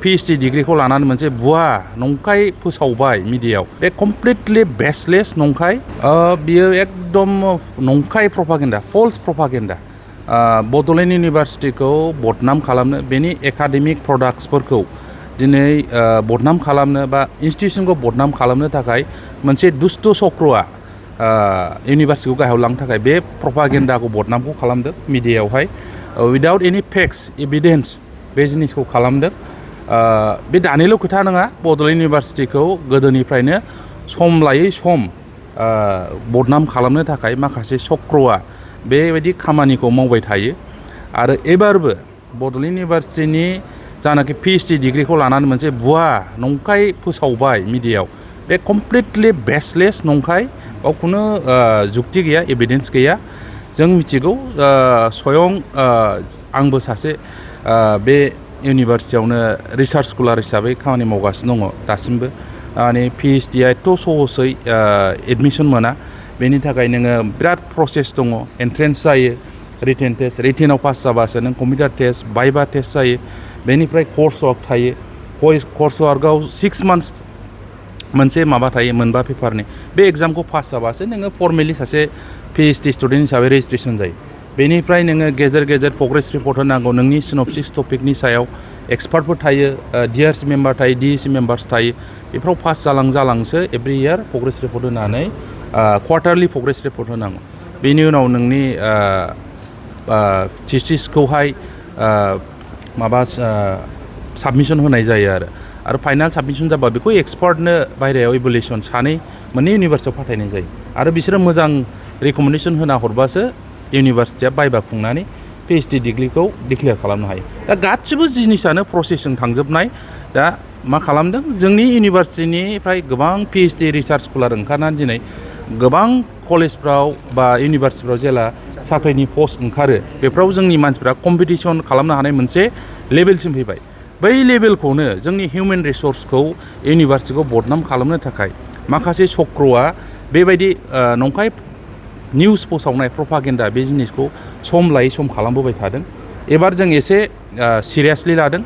PhD डिग्रीखौ लानानै मोनसे बुवा नंखाय फोसावबाय मिडियायाव बे कमप्लिटलि बेसलेस नंखाय बियो एकदम नंखाय प्रपागेन्डा फल्स प्रपागेन्डा बड'लेण्ड इउनिभार्सिटिखौ बदनाम खालामनो बेनि एकाडेमिक प्रडाक्ट्सफोरखौ दिनै बदनाम खालामनो बा इन्स्टिटिउसनखौ बदनाम खालामनो थाखाय मोनसे दुष्ट चक्रआ इउनिभार्सिटिखौ गाहायाव लांनो थाखाय बे प्रपागेन्डाखौ बदनामखौ खालामदों मिडियायावहाय उइदाउट एनि फेक्ट्स एभिडेन्स बे जिनिसखौ खालामदों बे दानिल' खोथा नङा बड'लेण्ड इउनिभार्सिटिखौ गोदोनिफ्रायनो सम लायै सम बदनाम खालामनो थाखाय माखासे चक्रआ बेबायदि खामानिखौ मावबाय थायो आरो एबारबो बड'लेण्ड इउनिभार्सिटिनि जानाखि PhD डिग्रीखौ लानानै मोनसे बुवा नंखाय फोसावबाय मिडियायाव बे कमप्लिटलि बेसलेस नंखाय बाव खुनु जुक्ति गैया एभिडेन्स गैया जों मिथिगौ स्वयं आंबो सासे बे इउनिभार्सिटियावनो रिसार्च स्कलार हिसाबै खामानि मावगासिनो दङ दासिमबो माने PhDआ एथ' सहसै एडमिसन मोना बेनि थाखाय नोङो बिराद प्रसेस दङ एन्ट्रेन्स जायो रिटेन टेस्ट रिटेनाव पास जाबासो नों कम्पिउटार टेस्ट भाइभा टेस्ट जायो बेनिफ्राय कर्स वार्क थायो कर्स वार्कआव 6 मान्थ्स मोनसे माबा थायो मोनबा पेपारनि बे एग्जामखौ पास जाबासो नोङो फर्मेलि सासे PhD स्टुडेन्ट हिसाबै रेजिस्ट्रेसन जायो बेनिफ्राय नोङो गेजेर गेजेर प्रग्रेस रिपर्ट होनांगौ नोंनि सिनopसिस टपिकनि सायाव एक्सपार्टफोर थायो DRC मेम्बार थायो DEC मेम्बार्स थायो बेफोराव पास जालांसो एभ्रि इयार प्रग्रेस रिपर्ट होनानै क्वार्टारलि प्रग्रेस रिपर्ट होनांगौ बेनि उनाव नोंनि थिसिसखौहाय माबा साबमिसन होनाय जायो आरो फाइनाल साबमिसन जाबा बेखौ एक्सपार्टनो बायरायाव इभुलुसन मोननै इउनिभार्सिटियाव फाथायनाय जायो आरो बिसोरो मोजां रिकमेन्डेसन होना हरबासो इउनिभार्सिटिया बायबा खुंनानै PhD डिग्रीखौ डिक्लेयार खालामनो हायो दा गासिबो जिनिसानो प्रसेसजों थांजोबनाय दा मा खालामदों जोंनि इउनिभार्सिटिनिफ्राय गोबां PhD रिसार्च स्कलार ओंखारनानै दिनै गोबां कलेजफ्राव बा इउनिभार्सिटिफ्राव जेला साख्रिनि पस्ट ओंखारो बेफोराव जोंनि मानसिफ्रा कम्पिटिसन खालामनो हानाय मोनसे लेभेलसिम फैबाय बै लेभेलखौनो जोंनि हिउमेन रिसर्सखौ इउनिभार्सिटिखौ बदनाम खालामनो थाखाय माखासे चक्रआ बेबायदि नंखाय निउस फोसावनाय प्रपागेन्डा बे जिनिसखौ सम लायै सम खालामबोबाय थादों एबार जों एसे सिरियासलि लादों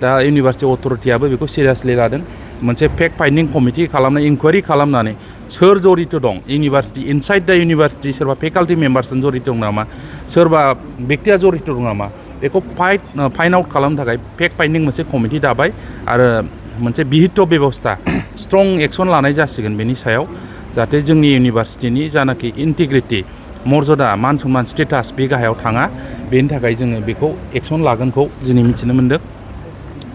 दा इउनिभार्सिटि अथरिटियाबो बेखौ सिरियासलि लादों मोनसे फेक्ट फाइन्डिं कमिटि खालामनाय इनकुवारि खालामनानै सोर जड़ित दं इउनिभार्सिटि इनसाइड दा इउनिभार्सिटि सोरबा फेकाल्टि मेम्बार्सजों जड़ित दं नामा सोरबा व्यक्तिया जड़ित दं नामा बेखौ फाइन्ड आउट खालामनो थाखाय फेक्ट फाइन्डिं मोनसे कमिटि दाबाय आरो मोनसे बिहित बेबस्था स्ट्रं एक्सन लानाय जासिगोन बेनि सायाव जाहाथे जोंनि इउनिभार्सिटिनि जानाखि इन्टिग्रिटि मर्यादा मान सन्मान स्टेटास बे गाहायाव थाङा बेनि थाखाय जोङो बेखौ एक्सन लागोनखौ दिनै मिथिनो मोन्दों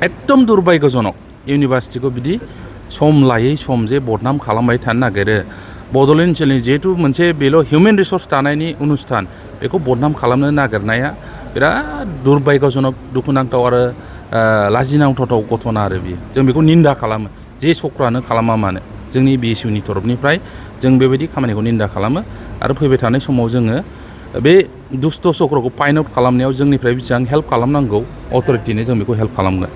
एकदम दुर्भाग्यजनक इउनिभार्सिटिखौ बिदि सम लायै सम जे बदनाम खालामबाय थानो नागिरो बड'लेण्ड ओनसोलनि जिहेतु मोनसे बेल' हिउमेन रिसर्स दानायनि अनुस्थान बेखौ बदनाम खालामनो नागिरनाया बिराद दुर्भाग्यजनक दुखुनांथाव आरो लाजिनांथाव घटना आरो बियो जों बेखौ निन्दा खालामो जे चक्रआनो खालामा मानो जोंनि BSUनि तरफनिफ्राय जों बेबायदि खामानिखौ निन्दा खालामो आरो फैबाय थानाय समाव जोङो बे दुष्ट चक्रखौ फाइन्ड आउट खालामनायाव जोंनिफ्राय बेसेबां हेल्प खालामनांगौ अथरिटिनो जों बेखौ हेल्प खालामगोन